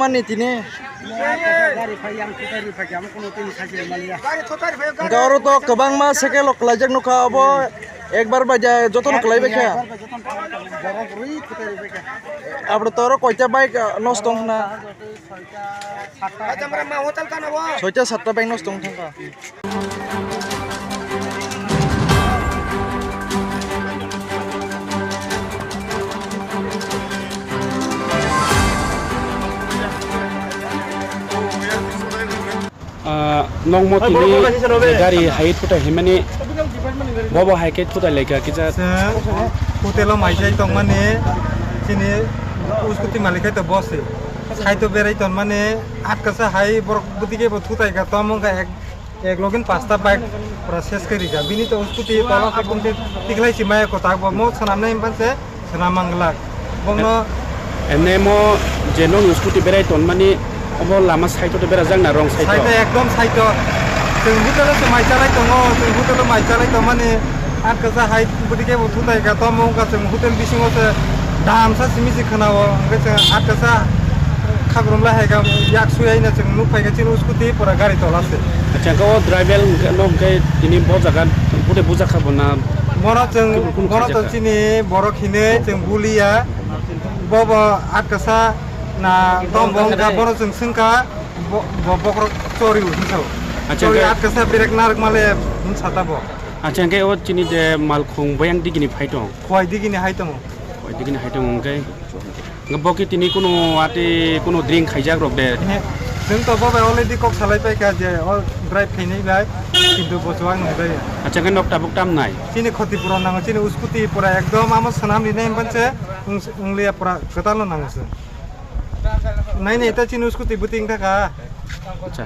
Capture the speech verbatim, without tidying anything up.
Ani tini. Gari phai yang, thutari phai yang, kuno tini sakhi maliya. Hwnkhe oro to kwbangma sekel rok kwlaijak nukha, obo ekbar bai ja jotono kwlaibai kha. Borok rwi thutari bai kha. Abro to oro koita bike, ah, nosto wngkha na? Soita satta bike nosto wngkha. Ah, nokmo tini je gari hai thutai himani bobo hai khe thutai laikha kisa. Chwng hotel o mai chai tongmani chini uskuti malik hai to boss se. Sai to berai tonmani atkasa hai borok bwtwi khe bo thutai kha tamo wngkha ek Ek login pasta bike pura ses khe rikha. Bini to scooty tola khe bumti tikhlai si maya kwtak bo mo swnamnai himpan se swnam manglak. Bongno Ene mo je nong scooty berai ton mani obo lama side to bera jak na wrong side side to. Ekdom side to. Chwng hotel o se mai chalai tongo, chwng hotel o mai chalai tongmani atkasa hai bwtwi khe bo thutai kha tamo wngkha chwng hotel bisingo se dam sa simi se khwnao hwnkhe chwng atkasa Khagrum lai hai kha yak sui aina chwng nuk phai kha chini scooty pura gari tola se. Acha, hwnkhe o driver hwnkhe no hwnkhe tini bo jaga bude bujak kha bo na? Bono chwng, kunu bono to khaijak kha? Chini borok hinwi chwng buliya. Bo bo atkasa na tom bo wngkha, bono chwng swngkha bo, bo bokhorok chori hwnwi sao. Acha, chori hwnkhe atkasa brake narwk male hwnsa ta bo. Acha, hwnkhe o chini de malkhung boyang digini phai tong? Khowai digini hai tongo. Khowai digini hai tongo hwnkhe. Hwnkhe bo khe tini kunu ati kunu drink khaijak rok de? He, chwng to bo bai already kok salai paikha je o drive khainai bai, kintu bo chuwak nai bai. Acha, hwnkhe nok tabuk tam nai? Chini khoti pura nango, chini scooty pura ekdom amo swnam rinai hwnba se wng-, wngliya pura kwtal no nango se. Nai nai ta chini scooty bwtwi wng thaka. Acha.